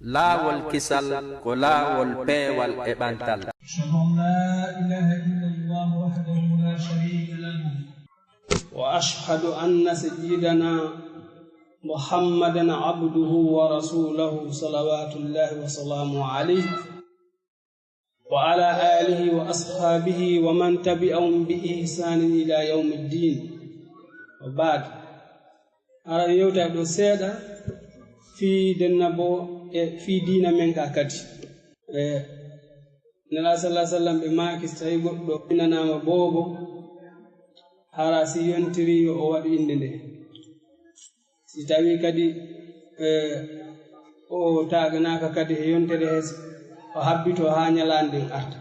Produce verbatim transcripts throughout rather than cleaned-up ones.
Laawol kisal ko laawol peewal e ɓantal. أشهد أن لا إله إلا الله وحده لا شريك له. وأشهد أن سيدنا محمدا عبده ورسوله صلوات الله وسلامه عليه وعلى آله وأصحابه ومن تبعهم بإحسان إلى يوم الدين. وبعد. Hara en yewta ɗo seeɗa fii dennabo e fii diina men ka kadi. E Nelaaɗo sallallaahu alayhi wa sallam ɓe maaki, so tawii goɗɗo inanaama boobo, hara si yontiri yo o waɗu innde nde. Si tawii kadi, e, o taaganaaka kadi e yontere he, o habbito haa ñalaande nden arta.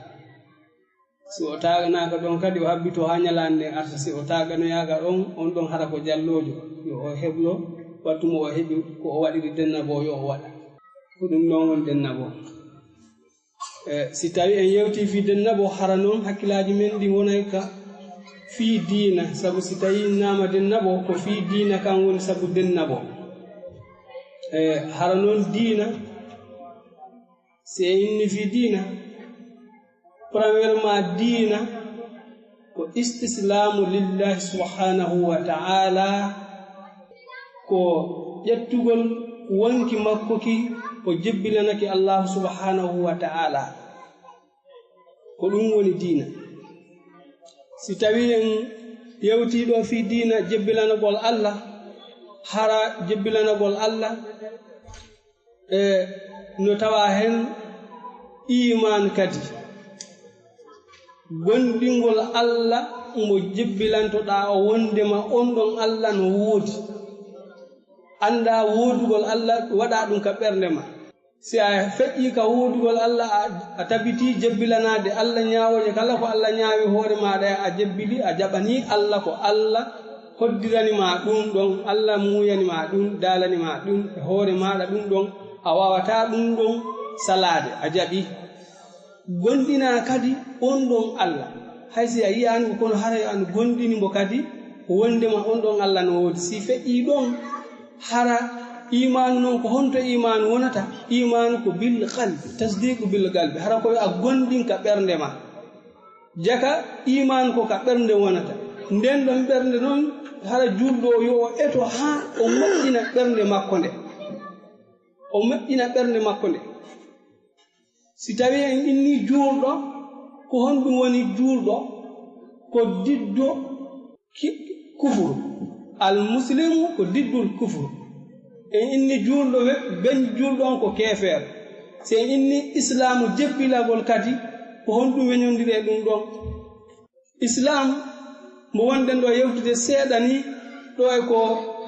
Si o taaganaaka ɗon kadi, o habbito haa ñalaande nden arta. Si o taaganoyaaka ɗon, on ɗon hara ko jalloojo, yo o heblo wattu mo o heɓi ko o waɗiri dennabo, yo o waɗa. Ko ɗum ɗon woni dennabo. E, si tawii en yewtii fii dennabo, hara non hakkillaaji men ɗin wonay ka fii diina, sabu si tawii innaama dennabo, ko fii diina kan woni sabu dennabo. E, hara non diina, si en inni fii diina, premièrement diina, ko istislaamu lillaahi subhaanahu wa ta'aalaa, ko ƴettugol wonki makko ki, o jebbilanake Allaahu subhaanahu wa ta'aalaa. Ko ɗum woni diina. Si tawii en yewtii ɗo fii diina jebbilanagol Alla, hara jebbilanagol Alla, e no tawaa hen iimaan kadi. Gomɗingol Alla mo jebbilantoɗaa o wonndema on ɗon Alla no woodi. Anndaa woodugol Alla, waɗaa ɗum ka ɓernde ma. Si a feƴƴii ka woodugol Alla, a, a tabitii jebbilanaade Alla ñaawooje kala ko Alla ñaawi hoore maaɗa, a jebbili, a jaɓanii Alla ko Alla hoddirani ma ɗum ɗon, Alla muuyani ma ɗum, daalani ma ɗum e hoore maaɗa ɗum ɗon, a waawataa ɗum ɗon salaade, a jaɓii. Gomɗinaa kadi on ɗon Alla, hay si a yiyaani mo, kono hara yo a gomɗini mo kadi, wonndema on ɗon Alla no woodi. Si feƴƴii ɗon, hara iimaanu non, ko honto iimaanu wonata? Iimaanu ko bil qalbi, tasdiqu bil qalbi, hara ko yo a gomɗin ka ɓernde ma. Jaka iimaanu ko ka ɓernde wonata. Nden ɗon ɓernde non, hara juulɗo o, yo o eto haa o moƴƴina ɓernde makko nde. O moƴƴina ɓernde makko nde. Si tawii en innii juulɗo, ko honɗum woni juulɗo? Ko diddo ki-, kufuru. Al muslimu ko diddul kufuru. En inni juulɗo we-, ben juulɗo on ko keefeero. Si en inni islaamu jebbilagol kadi, ko honɗum weñondiri e ɗum ɗon? Islaam mo wonɗen ɗo yewtude seeɗa ni, ɗo e ko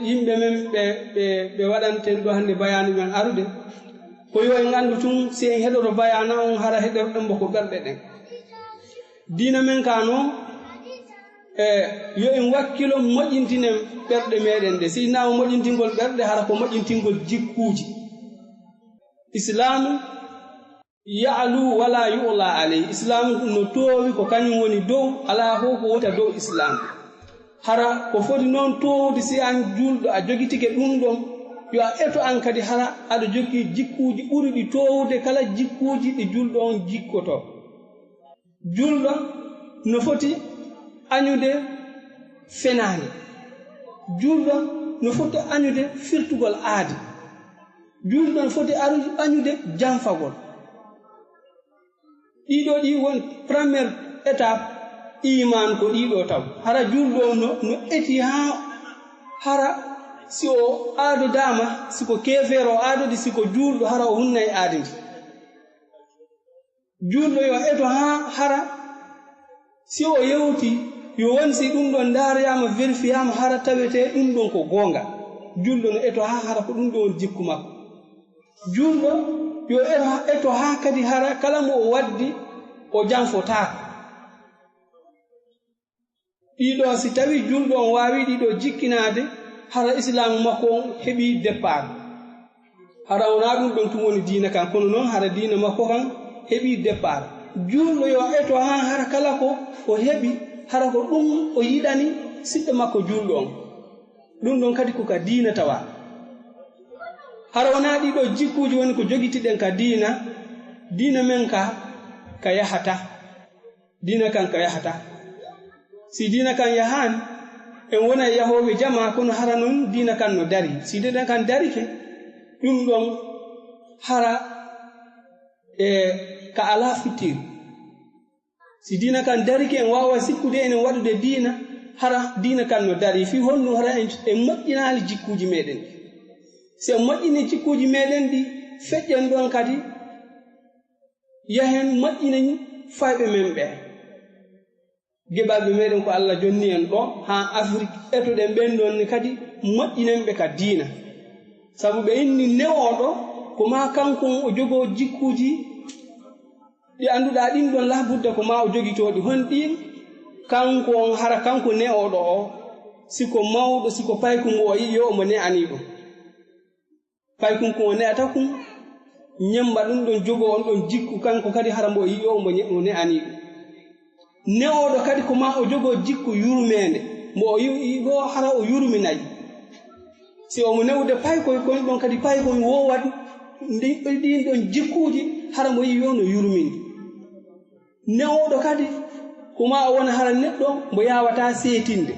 yimɓe men ɓe, ɓe, ɓe waɗanten ɗo hannde bayaanu men arude, ko yo en anndu tun, si en heɗoto bayaana on, hara heɗorɗen mo ko ɓerɗe ɗen. Diina men ka non, e yo en wakkilo moƴƴintinen ɓerɗe meɗen ɗe. Si innaa o moƴƴintingol ɓerɗe, hara ko moƴƴintingol jikkuuji. Islaamu ya'lu wala yu'la alayhi. Islaamu no toowi, ko kañum woni dow, alaa fof ko wota dow Islaamu. Hara ko foti noon toowude, si an juulɗo a jogitike ɗum ɗon, yo a eto an kadi hara aɗa jogii jikkuuji ɓuruɗi toowude kala jikkuuji ɗi juulɗo on jikkotoo. Juulɗo no foti añude fenaande. Juulɗo no foti añude firtugol aadi. Juulɗo no foti aru-, añude janfagol. Ɗiɗo ɗi woni première étape iman ko ɗiɗo taw. Hara juulɗo no, no eti haa hara si o aadodama, si ko keefeero o aadodi, si ko juulɗo hara o hunnay aadi ndi. Juulɗo yo eto haa hara si o yewti, yo won si ɗum ɗon ndaaryaama, vérifiyaama, hara tawetee ɗum ɗon ko goonga. Juulɗo no eto haa hara ko ɗum ɗon woni jikku makko. Juulɗo yo eto, eto haa kadi hara kala mo o waddi o janfotaako. Ɗiɗo, si tawii juulɗo on waawii ɗiɗo jikkinaade, hara islaamu makko on heɓii départ. Hara wonaa ɗum ɗon tun woni diina kan, kono noon hara diina makko kan heɓii départ. Juulɗo yo eto haa hara kala ko o heɓi, hara ko ɗum o yiɗani siɗɗo makko juulɗo on. Ɗum ɗon kadi ko ka diina tawa. Hara wonaa ɗiɗo jikkuuji woni ko jogitiɗen ka diina, diina men ka, ka yahata. Diina kan ka yahata. Si diina kan yahaani, en wona e yahooɓe jamaa, kono hara non diina kan no dari. Si diina kan darike, ɗum ɗon hara e ka alaa futtiiru. Si diina kan darike, en waawa sikkude enen waɗude diina, hara diina kan no dari. Fii honɗum? Hara en, en moƴƴinaali jikkuuji meɗen. Si en moƴƴini jikkuuji meɗen ɗi, feƴƴen ɗon kadi, yahen moƴƴinen fayɓe men ɓe. Geɓalɓe meɗen ko Allah jonni en ɗo haa Afrik, etoɗen ɓen ɗon ne kadi moƴƴinen ɓe ka diina. Sabu ɓe inni newooɗo, ko maa kanko on o jogoo jikkuuji ɗi annduɗaa ɗin ɗon, laa budda ko maa o jogitoo ɗi. Honɗin? Kanko on, hara kanko ne'ooɗo o, si ko mawɗo, si ko paykun mbo o yi'i yo omo ne'anii ɗum. Paykun kun o ne'ata kun, ñemmba ɗum ɗon jogoo on ɗon jikku, kanko kadi hara mbo o yi'i yo omo ñe-, o ne'anii ɗum. Ne'ooɗo kadi ko maa o jogoo jikku yurmeende, mbo o yi'i goo hara o yurminay. Si omo ne'ude paykoy, kon ɗon kadi paykoy woowa ndi-, ɗin ɗon jikkuuji, hara mbo yi'i yo no yurmini. Ne'ooɗo kadi ko maa o wona hara neɗɗo mbo yaawataa seetinde.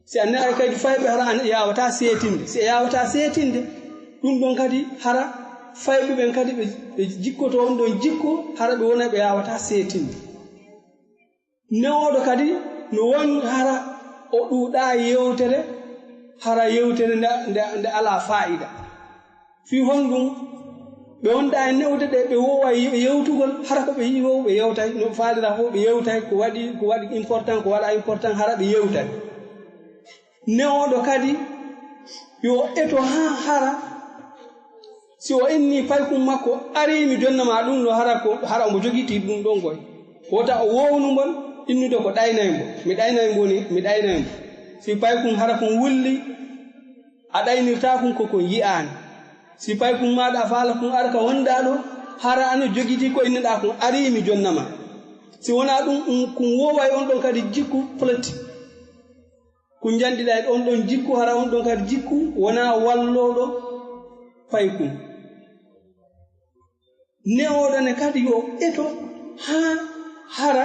Si a ne'ay kadi fayɓe, hara a yaawataa seetinde. Si a yaawataa seetinde, ɗum ɗon kadi hara fayɓe ɓen kadi ɓe, ɓe jikkoto on ɗon jikku, hara ɓe wona ɓe yaawataa seetinde. Ne'ooɗo kadi no won hara o ɗuuɗaa yewtere, hara yewtere nde, nde, nde alaa faa'ida. Fii honɗum? Ɓe wonɗaa e ne'ude ɗe, ɓe woowa ye-, yewtugol, hara ko ɓe yi'i fof ɓe yewtay, no faalira fof ɓe yewtay, ko waɗi, ko waɗi important, ko waɗaa important, hara ɓe yewtay. Ne'ooɗo kadi yo eto haa hara, si o inni paykun makko, "Arii mi jonna ma ɗum ɗo," hara ko, hara omo jogitii ɗum ɗon koy. Wota o wownu mbo innude ko ɗaynay mbo, "Mi ɗaynay mbo ni, mi ɗaynay mbo." Si paykun hara kun wulli, a ɗaynirtaa kun ko kun yi'aani. Si paykun maaɗa a faala kun ara ka wonɗaa ɗo, hara ano jogitii ko innuɗaa kun, "Arii mi jonna ma." Si wonaa ɗum, um, kun wooway on ɗon kadi jikku politique. Kun njanɗiɗay on ɗon jikku, hara on ɗon kadi jikku wonaa wallooɗo paykun. Ne'ooɗo ne kadi yo eto haa hara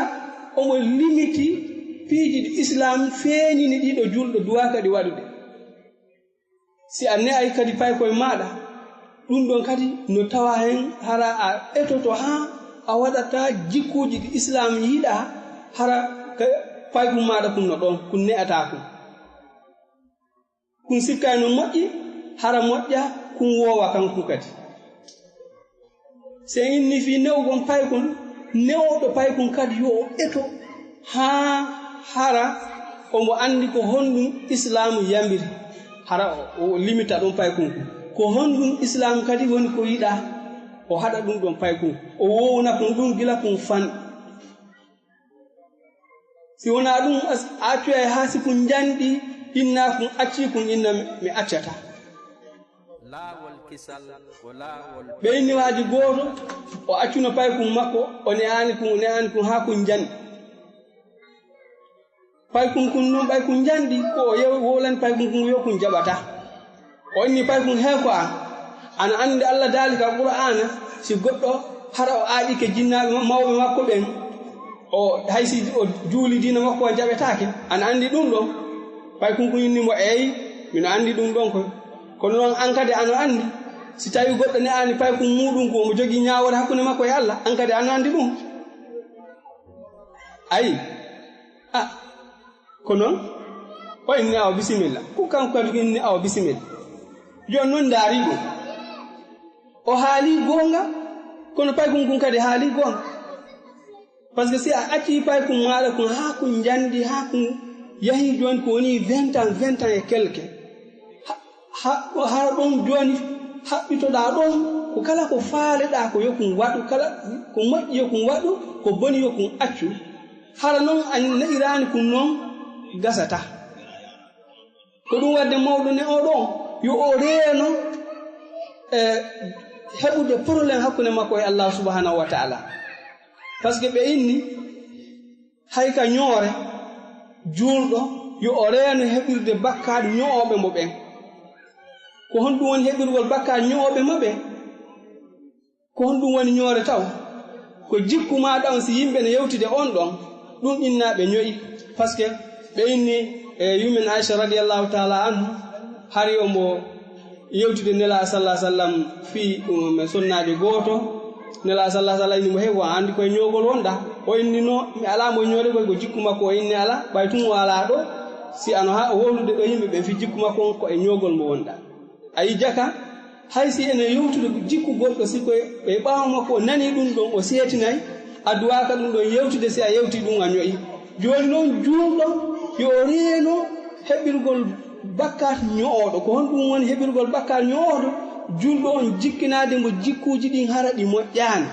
omo limiti piiji ɗi Islaam feeñini ɗiɗo julɗo duwaaka ɗi waɗude. Si a ne'ay kadi paykoy maaɗa, ɗum ɗon kadi no tawa heen hara a etoto haa a waɗata jikkuuji ɗi Islaam yiɗaa, hara ka paykun maaɗa kun no ɗon, kun ne'ataa kun. Kun sikkay no moƴƴi, hara moƴƴa, kun woowa kanko kadi. Si en inni fii ne'ugol paykun, ne'ooɗo paykun kadi yo o eto haa hara omo anndi ko honɗum Islaamu yamiri. Hara o, o limita ɗum paykun kun. Ko honɗum Islaamu kadi woni ko yiɗaa, o haɗa ɗum ɗon paykun. O wowna kun ɗum gila kun fan. Si wonaa ɗum, as-, a accoyay haa si kun njanɗi, inna kun acci kun inna mi, mi accata. Laawol kisal ko laawol. Ɓe inni waaji gooto, o accuno paykun makko, o ne'aani kun, o ne'aani kun haa kun njanɗi. Paykun kun non, ɓay kun njanɗi, ko o yew-, wowlani paykun kun yo kun jaɓata. O inni paykun hee ko an. Ana anndi Allah daali ka Qur'aana, si goɗɗo hara o aaƴike jinnaaɓe ma-, mawɓe makko ɓen, o, hay si o juuli diina makko o jaɓetaake. Ana anndi ɗum ɗon? Paykun kun inni mo, "Eey, mino anndi ɗum ɗon ko." Kono noon an kadi ano anndi, si tawi goɗɗo ne'aani paykun muuɗum ko omo jogii ñaawoore hakkunde makko e Allah, an kadi ano anndi ɗum. Ayi, a, ko noon, o inni awa bisimilla. Ko kanko kadi ko inni awa bisimilla. Jooni noon ndaari ɗum. O haali goonga, kono paykun kun kadi haali goonga. Parce que si a acci paykun maaɗa kun haa kun njanɗi, haa kun yahi jooni ko woni vingt ans, vingt ans et quelques. Ha, ha, ko haa ɗon jooni haɓɓitoɗaa ɗon, ko kala ko faaleɗaa ko yo kun waɗu, kala ko moƴƴi yo kun waɗu, ko boni yo kun accu. Hara noon a ne'iraani kun noon gasata. Ko ɗum waɗde mawɗo ne'ooɗo on, yo o reeno, e, heɓude problème hakkunde makko e Allah subhanahu wa ta'ala. Parce que ɓe inni, hay ka ñoore, juulɗo, yo o reeno heɓirde bakkaat ño'ooɓe mo ɓen. Ko honɗum woni heɓirgol bakkaat ño'ooɓe maɓɓe? Ko honɗum woni ñoore taw? Ko jikku maaɗa on, si yimɓe ne yewtide on ɗon, ɗum innaa ɓe ño'i. Parce que ɓe inni e yummen Aisha radiyallahu ta'ala anhu, hari omo yewtude Nelaaɗo sallallahu alaihi wasallam fii, um, sonnaajo gooto. Nelaaɗo sallallahu alaihi wasallam inni mo, "Hey, ko a anndi ko e ñoogol wonɗaa?" O inni, "No, mi alaa mo ñoode, koy ko jikku makko." O inni, "Alaa, ɓay tun o alaa ɗo, si ano haa o wowlude ɗo yimɓe ɓen fii jikku makko on, ko e ñoogol mo wonɗaa." A yi jaka, hay si ene yewtude jikku goɗɗo, si ko e ɓaawo makko o nani ɗum ɗon, o seetinay, a duwaaka ɗum ɗon yewtude, si a yewti ɗum a ño'i. Jooni noon juulɗo yo o reeno heɓirgol bakkaat ño'ooɗo. Ko honɗum woni heɓirgol bakkaat ño'ooɗo? Juulɗo on jikkinaade mo jikkuuji ɗin hara ɗi moƴƴaani.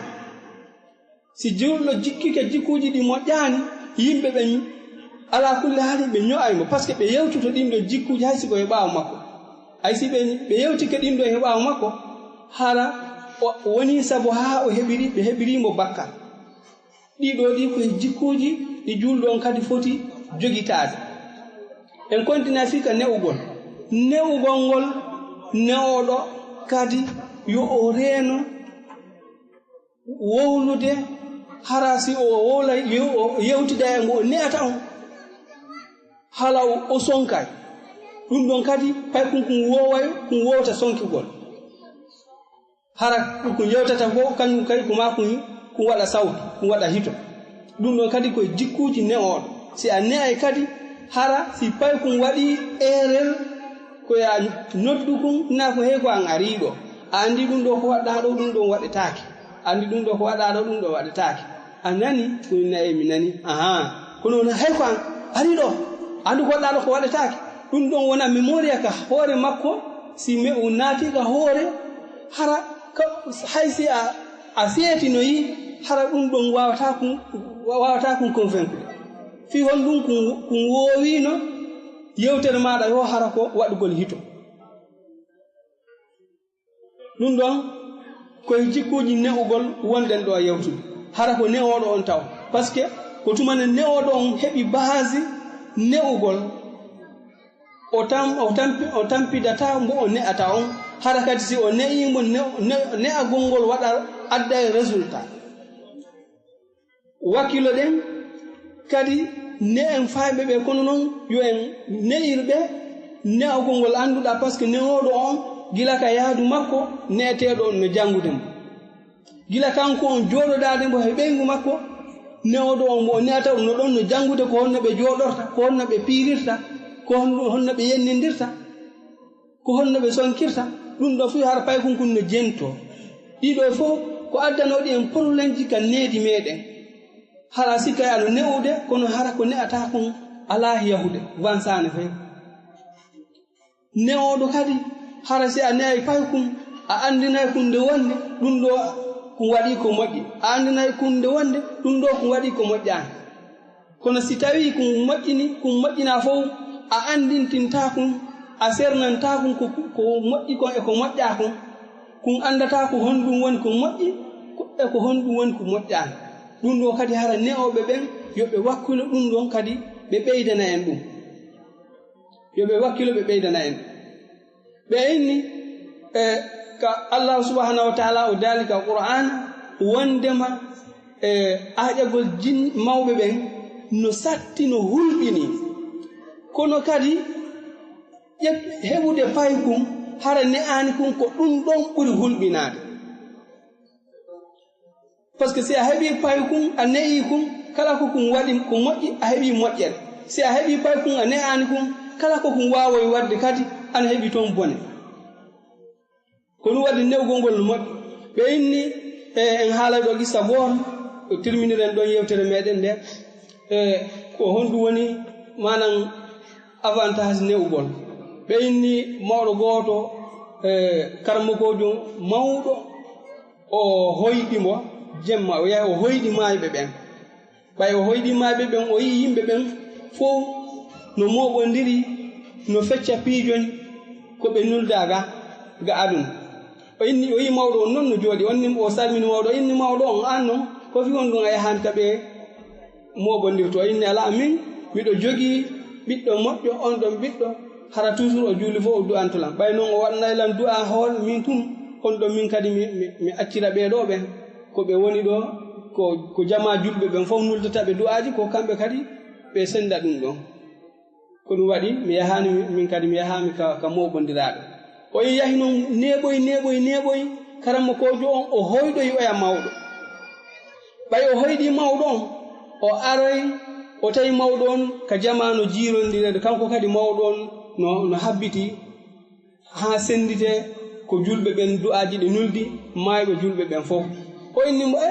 Si juulɗo jikkike jikkuuji ɗi moƴƴaani, yimɓe ɓen alaa kulli haali ɓe ño'ay mo, parce que ɓe yewtoto ɗin ɗon jikkuuji hay si ko e ɓaawo makko. Ay si ɓe, ɓe yewtike ɗin ɗon e ɓaawo makko, hara o wonii sabu haa o heɓiri, ɓe heɓiri mo bakkaat. Ɗii ɗoo ɗii ko e jikkuuji ɗi juulɗo on kadi foti jogitaade. En kontinay fii ka ne'ugol. Ne'ugol ngol, ne'ooɗo kadi yo o reeno wowlude, hara si o wowlay, yo o yewtida e mo o ne'ata on, hala o, o sonkay. Ɗum ɗon kadi, paykun kun woowayo, kun wowta sonkugol. Hara kun yewtata fof, kañum kadi ko maa kun, kun waɗa sawtu, kun waɗa hito. Ɗum ɗon kadi ko e jikkuuji ne'ooɗo. Si a ne'ay kadi, hara si paykun waɗi erreur, ko ya noddu kun, na ko hey ko an arii ɗo. A anndi ɗum ɗo ko waɗɗaa ɗo, ɗum ɗon waɗetaake. A anndi ɗum ɗo ko waɗaa ɗo, ɗum ɗo waɗetaake. A nani? Ɗum nayi mi nani. Ahaa. Kono wona hay ko an arii ɗo. A anndi ko waɗɗaa ɗo ko waɗetaake. Ɗum ɗon wona memoria ka hoore makko. Si me o naati ka hoore, hara ka, hay si a, a seetinoyi, hara ɗum ɗon waawataa kun, waawataa kun convaincre. Fii honɗum kun, kun woowino yewtere maaɗa yo hara ko waɗugol hito. Ɗum ɗon ko e jikkuuji ne'ugol wonɗen ɗo yewtude. Hara ko ne'ooɗo on taw. Parce que ko tuma ne ne'ooɗo on heɓi base ne'ugol, o tam-, o tampi-, o tampidataa mbo o ne'ata on. Hara kadi si o ne'ii mbo, ne-, ne-, ne'agol ngol waɗa adda e résultat. Wakkiloɗen kadi, ne'en fayɓe ɓe, kono noon yo en ne'ir ɓe ne'agol ngol annduɗaa, parce que ne'ooɗo on, gila ka yaadu makko, ne'eteeɗo on no janngude mo. Gila kanko on jooɗodaade mbo he ɓeyngu makko, ne'ooɗo on mo o ne'ata no ɗon no janngude ko honno ɓe jooɗorta, ko honno ɓe piirirta, ko honno, honno ɓe yennindirta. Ko honno ɓe sonkirta? Ɗum ɗo fuu hara paykun kun no jentoo. Ɗiɗo fof ko addanooɗi en problemji ka needi meɗen. Hara sikkay ano ne'ude, kono hara ko ne'ataa kun alaa yahude, wansaane fay. Ne'ooɗo kadi, hara si a ne'ay paykun, a anndinay kun nde wonde, ɗum ɗo kun waɗi ko moƴƴi. A anndinay kun nde wonde, ɗum ɗo kun waɗi ko moƴƴaani. Kono si tawii kun moƴƴini, kun moƴƴinaa fof, a anndintintaa kun, a sernantaa kun ko, ko moƴƴi kon e ko moƴƴaa kon, kun anndataa ko honɗum woni ko moƴƴi, ko, e ko honɗum woni ko moƴƴaani. Ɗum ɗo kadi hara ne'ooɓe ɓen, yo ɓe wakkilo ɗum ɗon kadi, ɓe ɓeydana en ɗum. Yo ɓe wakkilo, ɓe ɓeydana en. Ɓe inni, e, ka Allah subhanahu wa ta'ala o daali ka Qur'an, wondema, e, aaƴagol jin mawɓe ɓen no satti, no hulɓini. Kono kadi, ƴet-, heɓude paykun, hara ne'aani kun, ko ɗum ɗon ɓuri hulɓinaade. Parce que si a heɓii paykun, a ne'ii kun, kala ko kun waɗi ko moƴƴi, a heɓii moƴƴere. Si a heɓii paykun, a ne'aani kun, kala ko kun waawoyi waɗde kadi, ana heɓi toon bone. Ko ɗum waɗi ne'ugol ngol no moƴƴi. Ɓe inni, e, en haalay ɗo qissa gooto, ko tirminiren ɗon yewtere meɗen nde, e, ko honɗum woni, maanaam, avantage ne'ugol. Ɓe inni mawɗo gooto, e, karamokoojo mawɗo, o hoyɗi mo jemma, o yahi o hoyɗi maayɓe ɓen. Ɓay o hoyɗi maayɓe ɓen, o yi'i yimɓe ɓen fow no mooɓondiri, no fecca piijoñ ko ɓe nuldaa ga, ga aduna. O inni, o yi'i mawɗo on non no jooɗi, on nim-, o salmini mawɗo, o inni, "Mawɗo on, aan non, ko fii honɗum a yahaani ka ɓe mooɓondirtoo?" O inni, "Alaa, min miɗo jogii ɓiɗɗo moƴƴo, on ɗon ɓiɗɗo Hara toujours o juuli fof o du'anto lan. Ɓay noon o waɗanay lan du'a hoore min tun, on ɗon min kadi mi, mi, mi accira ɓee ɗoo ɓen. Ko ɓe woni ɗoo, ko, ko jamaa julɓe ɓen fof nuldata ɓe du'aaji, ko kamɓe kadi ɓe sennda ɗum ɗon. Ko ɗum waɗi mi yahaani, min kadi mi yahaami ka, ka mooɓondiraaɓe. O yahi noon neeɓoyi, neeɓoyi, neeɓoyi, karamokoojo on o hoyɗoyi oya mawɗo. Ɓay o hoyɗii mawɗo on, o aroyi, o tawi mawɗo on ka jamaanu jiirondireede, kanko kadi mawɗo on no, no habbitii haa sennditee ko julɓe ɓen du'aaji ɗi nuldi, maayɓe julɓe ɓen fof. O inni mo, "E,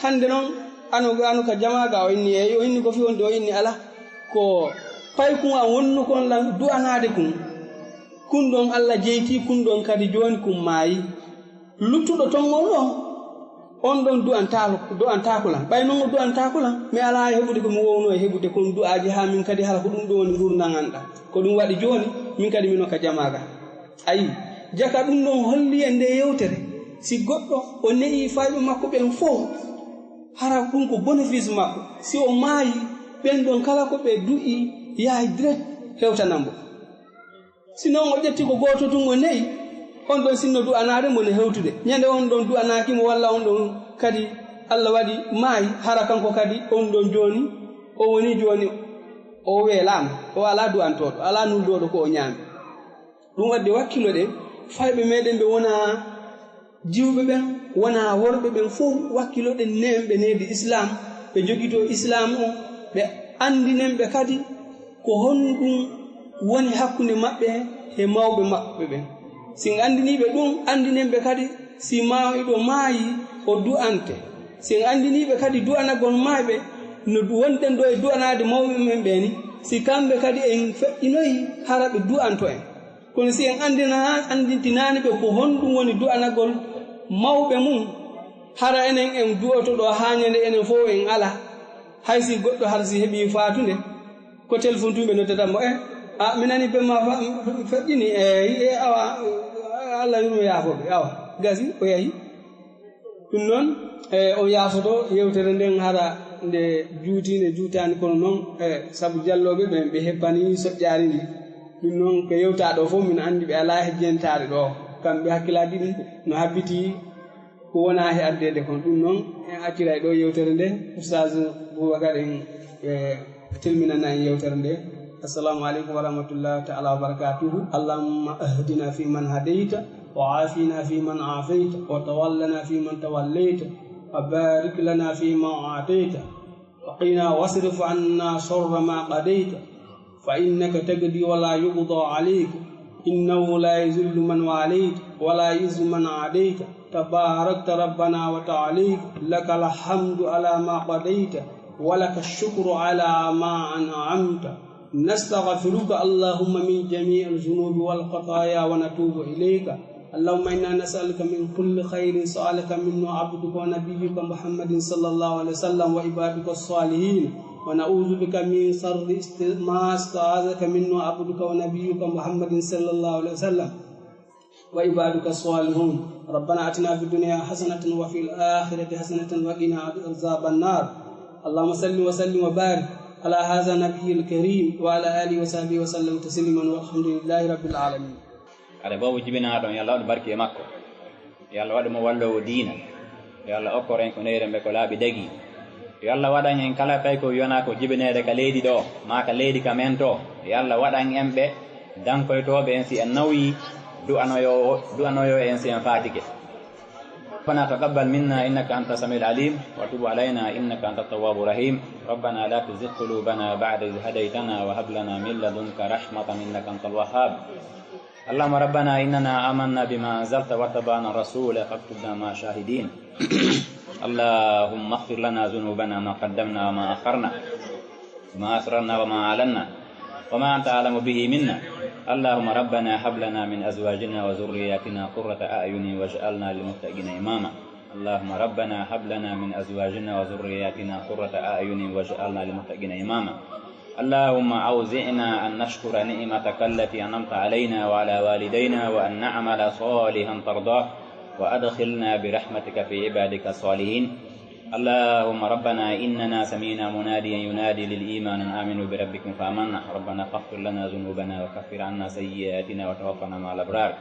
hannde noon, ano, ano ka jamaa ga?" O inni, "Eey." O inni, "Ko fii honɗun?" O inni, "Alaa, ko paykun an wonnukon lan du'anaade kun. Kun ɗon Alla jeytii, kun ɗon kadi jooni kun maayi." Luttuɗo ton on ɗoo, on ɗon du'antaako, du'antaako lan. Ɓay non o du'antaako lan, mi alaa e heɓude ko mi wownoo e heɓude kon du'aaji haa min kadi hara ko ɗum ɗoo woni ngurndan an ɗan. Ko ɗum waɗi jooni, min kadi mino ka jamaa ga. Ayi, jaka ɗum ɗon holli en nde yewtere. Si goɗɗo o ne'i fayɓe makko ɓen fow, hara ɗum ko bénéfice makko. Si o maayi, ɓen ɗon kala ko ɓe du'i yahay direct hewtanan mo. Si non o ƴetti ko gooto tun o ne'i, on ɗon sinno du'anaade mo no hewtude. Ñande on ɗon du'anaaki mo walla on ɗon kadi Alla waɗi maayi, hara kanko kadi on ɗon jooni, o woni jooni, o weelaama, o alaa du'antooɗo, alaa nuldooɗo ko o ñaami. Ɗum waɗde wakkiloɗen, fayɓe meɗen ɓe wonaa jiwɓe ɓen, wonaa worɓe ɓen fow, wakkiloɗen neemɓe needi Islaam, ɓe jogitoo Islaam o, ɓe anndinen ɓe kadi ko honɗum woni hakkunde maɓɓe e mawɓe maɓɓe ɓen. Si en anndinii ɓe ɗum, anndinen ɓe kadi si maayɗo maayi, o du'ante. Si en anndinii ɓe kadi du'anagol maayɓe, no du-, wonɗen ɗo e du'anaade mawɓe men ɓe ni, si kamɓe kadi en feƴƴinoyi, hara ɓe du'anto en. Kono si en anndina-, anndintinaani ɓe ko honɗum woni du'anagol mawɓe mum, hara enen en du'oto ɗo haa ñande enen fow en alaa. Hay si goɗɗo hara si heɓii faatunde, ko telefon tun ɓe noddata mo, "Eh, a, mi nani ben ma fa-, feƴƴini, eh, eh, awa, Alla yurmo yaafo ɓe, awa, gasi, o yahi." Ɗum noon, e, o yaafoto yewtere nden hara nde juuti, nde juutaani, kono noon, e, sabu jallooɓe ɓen, ɓe heppanii soƴƴaari ndi. Ɗum noon, ko yewtaa ɗo fof, min anndi ɓe alaa e jentaare ɗo. Kamɓe hakkillaaji ɗum no habbitii ko wonaa e addeede kon. Ɗum noon, en acciray ɗo yewtere nde. Oustaz Boubacar en, e, tilminana en yewtere nde. Assalamu aleykum wa rahmatullahi taala wa barakatuhu. Allahumma ahdina fi man hadayta, wa afina fi man afayta, wa tawallana fi man tawallayta, wa barik lana fi ma atayta, wa qina wasrif anna sharra ma qadayta, fa innaka taqdi wa la yuqda alayk, innahu la yuzillu man walayt, wa la yuzzu man adayt, tabarakta rabbana wa ta'alayt, lakal hamdu ala ma qadayt, wa lakash shukru ala ma an'amta. نستغفرك اللهم من جميع الذنوب والخطايا ونتوب إليك. اللهم إنا نسألك من كل خير سألك منه عبدك ونبيك محمد صلى الله عليه وسلم وعبادك الصالحين، ونعوذ بك من شر است-، ما استعاذك منه عبدك ونبيك محمد صلى الله عليه وسلم وعبادك الصالحون. ربنا آتنا في الدنيا حسنة وفي الآخرة حسنة وقنا عذاب النار. اللهم صل وسلم وبارك على هذا النبي الكريم وعلى آله وصحبه وسلم تسليما والحمد لله رب العالمين. Hare boobo jibinaaɗo on, yo Allah waɗu barke e makko. Yo Allah waɗu mo walloowo diina. Yo Allah okkor en ko neyren ɓe ko laaɓi dagii. Yo Allah waɗan en kala tawi ko wiyonaa ko jibineede ka leydi ɗo, maa ka leydi ka men to. Yo Allah waɗan en ɓe dankoytooɓe en si en nawyii, du'anoyoo, du'anoyoo en si en faatike. ربنا تقبل منا إنك أنت السميع العليم، وتب علينا إنك أنت التواب الرحيم. ربنا لا تزغ قلوبنا بعد إذ هديتنا وهب لنا من لدنك رحمة إنك أنت الوهاب. اللهم ربنا إننا آمنا بما أنزلت واتبعنا الرسول فاكتبنا مع الشاهدين. اللهم اغفر لنا ذنوبنا ما قدمنا وما أخرنا، وما أسررنا وما أعلنا، وما أنت أعلم به منا. اللهم ربنا هب لنا من أزواجنا وذرياتنا قرة أعين واجعلنا للمتقين إماما. اللهم ربنا هب لنا من أزواجنا وذرياتنا قرة أعين واجعلنا للمتقين إماما. اللهم أوزعنا أن نشكر نعمتك التي أنعمت علينا وعلى والدينا وأن نعمل صالحا ترضاه وأدخلنا برحمتك في عبادك الصالحين. اللهم ربنا إننا سمعنا مناديا ينادي للإيمان أن آمنوا بربكم فآمنا. ربنا فاغفر لنا ذنوبنا وكفر عنا سيئاتنا وتوفنا مع الأبرار.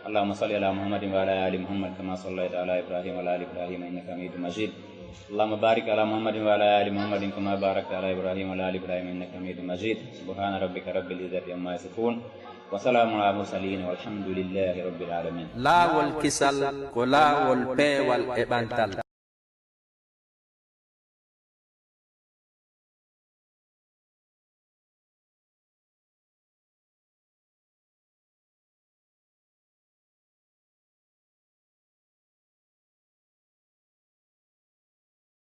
اللهم صل على محمد وعلى آل محمد كما صليت على إبراهيم وعلى آل إبراهيم إنك حميد مجيد. اللهم بارك على محمد وعلى آل محمد كما باركت على إبراهيم وعلى آل إبراهيم إنك حميد مجيد. سبحان ربك رب العزة عما يصفون. وسلام على المرسلين والحمد لله رب العالمين. Laawol kisal ko laawol peewal e ɓantal.